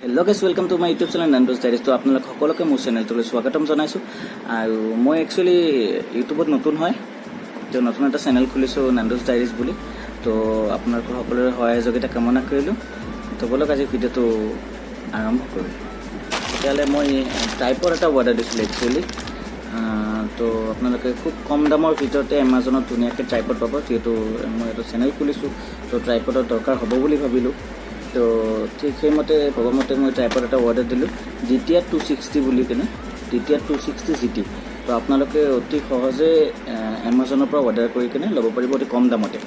Hello guys, welcome to my YouTube channel Nandu's Diaries. তো আপোনালোক সকলোকে মোৰ চেনেলটোলৈ স্বাগতম জনাইছোঁ। আৰু মই একচুৱেলি ইউটিউবত নতুন হয়, তো নতুন এটা চেনেল খুলিছোঁ নন্দুজ ডায়েৰিজ বুলি। তো আপোনালোকৰ সকলোৰে সহায় সহযোগিতা কামনা কৰিলোঁ। তো ব'লক, আজি ভিডিঅ'টো আৰম্ভ কৰোঁ। তেতিয়াহ'লে মই ট্ৰাইপড এটা অৰ্ডাৰ দিছিলোঁ একচুৱেলি। তো আপোনালোকে খুব কম দামৰ ভিতৰতে এমাজনত ধুনীয়াকৈ ট্ৰাইপড পাব। যিহেতু মই এইটো চেনেল খুলিছোঁ, তো ট্ৰাইপডৰ দৰকাৰ হ'ব বুলি ভাবিলোঁ। তো ঠিক সেইমতে ভবামতে মই ট্ৰাইপড এটা অৰ্ডাৰ দিলোঁ, DTR 260 বুলি কেনে, DTR 260 GT. তো আপোনালোকে অতি সহজে এমাজনৰ পৰা অৰ্ডাৰ কৰি কেনে ল'ব পাৰিব অতি কম দামতে।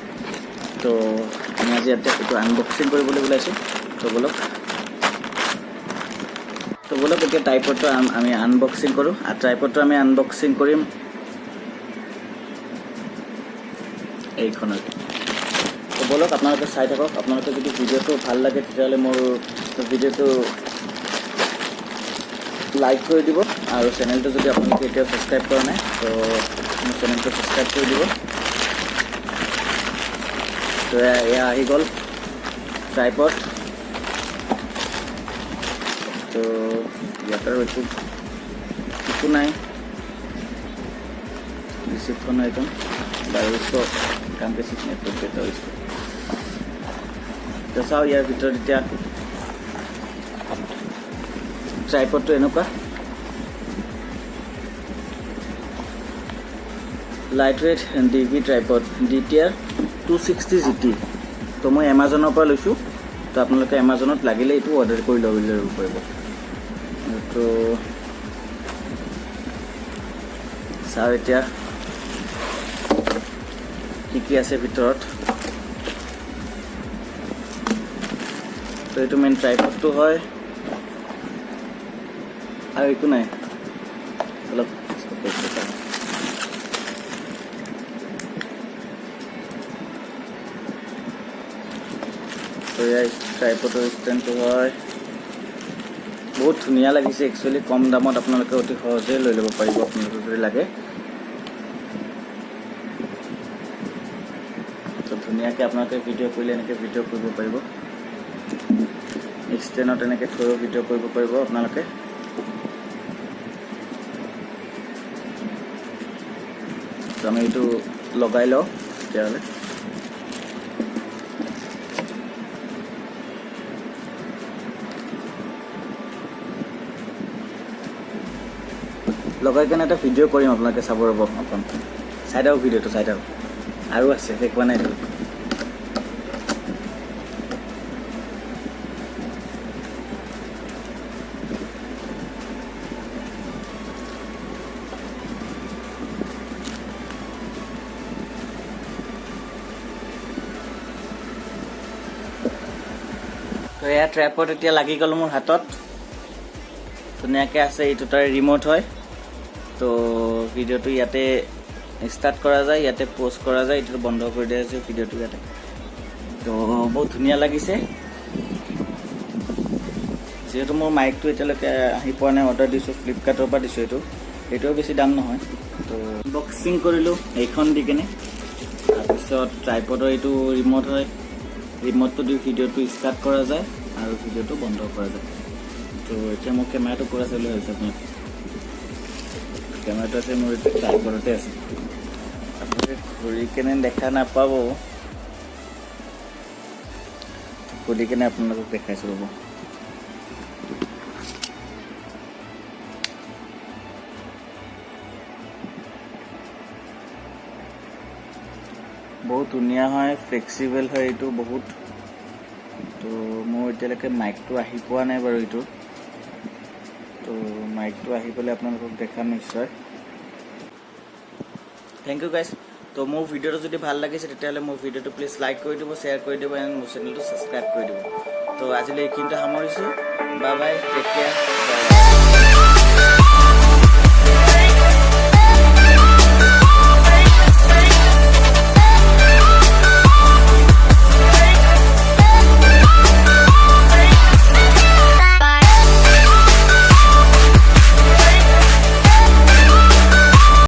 তো আমি আজি ইয়াতে এইটো আনবক্সিং কৰিবলৈ ওলাইছোঁ। তো ব'লক, এতিয়া ট্ৰাইপডটো আমি আনবক্সিং কৰোঁ। আৰু ট্ৰাইপডটো আমি আনবক্সিং কৰিম এইখনত। তো ব'লক, আপোনালোকে চাই থাকক। আপোনালোকে যদি ভিডিঅ'টো ভাল লাগে, তেতিয়াহ'লে মোৰ ভিডিঅ'টো লাইক কৰি দিব আৰু চেনেলটো যদি আপোনালোকে এতিয়াও ছাবস্ক্ৰাইব কৰা নাই, তো মোৰ চেনেলটো ছাবস্ক্ৰাইব কৰি দিব। তো এয়া আহি গ'ল ট্ৰাইপড। তো ইয়াত আৰু একো একো নাই। ৰিচিপ্টখন একদম বাৰু। इसको काम के सीखने तो देता हूँ इसको। তো চাওঁ, ইয়াৰ ভিতৰত এতিয়া ট্ৰাইপডটো এনেকুৱা light weight DV tripod DTR 260 GT। তো মই এমাজনৰ পৰা লৈছোঁ। তো আপোনালোকে এমাজনত লাগিলে এইটো অৰ্ডাৰ কৰি ল'ব পাৰিব। তো চাওঁ এতিয়া কি কি আছে ভিতৰত। তো এইটো মেইন ট্ৰাইপডটো হয় আৰু একো নাই। অলপ চাওঁ। তো ইয়াৰ ট্ৰাইপডৰ ষ্টেণ্ডটো হয়। বহুত ধুনীয়া লাগিছে একচুৱেলি। কম দামত আপোনালোকে অতি সহজে লৈ ল'ব পাৰিব আপোনালোকে যদি লাগে। তো ধুনীয়াকৈ আপোনালোকে ভিডিঅ' কৰিলে এনেকৈ ভিডিঅ' কৰিব পাৰিব। ষ্টেণ্ডত এনেকৈ থৈও ভিডিঅ' কৰিব পাৰিব আপোনালোকে। তো আমি এইটো লগাই লওঁ তেতিয়াহ'লে। লগাই কেনে এটা ভিডিঅ' কৰিম, আপোনালোকে চাব। ৰ'ব অকণ, চাই থাকক, ভিডিঅ'টো চাই থাকক। আৰু আছে, শেষ হোৱা নাই। তো এয়া ট্ৰাইপড এতিয়া লাগি গ'ল মোৰ হাতত, ধুনীয়াকৈ আছে। এইটো তাৰ ৰিম'ট হয়। তো ভিডিঅ'টো ইয়াতে ষ্টাৰ্ট কৰা যায়, ইয়াতে প'জ কৰা যায়, এইটো বন্ধ কৰি দিয়া হৈছে ভিডিঅ'টো ইয়াতে। তো বহুত ধুনীয়া লাগিছে। যিহেতু মোৰ মাইকটো এতিয়ালৈকে আহি পোৱা নাই, অৰ্ডাৰ দিছোঁ, ফ্লিপকাৰ্টৰ পৰা দিছোঁ এইটো। এইটোও বেছি দাম নহয়। তো আনবক্সিং কৰিলোঁ এইখন দি কেনে। তাৰপিছত ট্ৰাইপডৰ এইটো ৰিম'ট হয়। ৰিম'টটো দি ভিডিঅ'টো ষ্টাৰ্ট কৰা যায় আৰু ভিডিঅ'টো বন্ধ কৰা যায়। তো এতিয়া মোৰ কেমেৰাটো ক'ত আছে বুলি ভাবিছে আপোনালোকে? কেমেৰাটো আছে মোৰ এইটো ট্ৰাইপডতে আছে। আপোনালোকে ঘূৰি কেনে দেখা নাপাব। খুলি কেনে আপোনালোকক দেখাইছোঁ, ৰ'ব। বহুত ধুনীয়া হয়, ফ্লেক্সিবল হয় এইটো বহুত। তো মোৰ এতিয়ালৈকে মাইকটো আহি পোৱা নাই বাৰু এইটো। তো মাইকটো আহি পেলাই আপোনালোকক দেখাম নিশ্চয়। Thank you guys. তো মোৰ ভিডিঅ'টো যদি ভাল লাগিছে, তেতিয়াহ'লে মোৰ ভিডিঅ'টো প্লিজ লাইক কৰি দিব, শ্বেয়াৰ কৰি দিব এণ্ড মোৰ চেনেলটো ছাবস্ক্ৰাইব কৰি দিব। তো আজিলৈ এইখিনিতে সামৰিছোঁ। Bye bye, take care.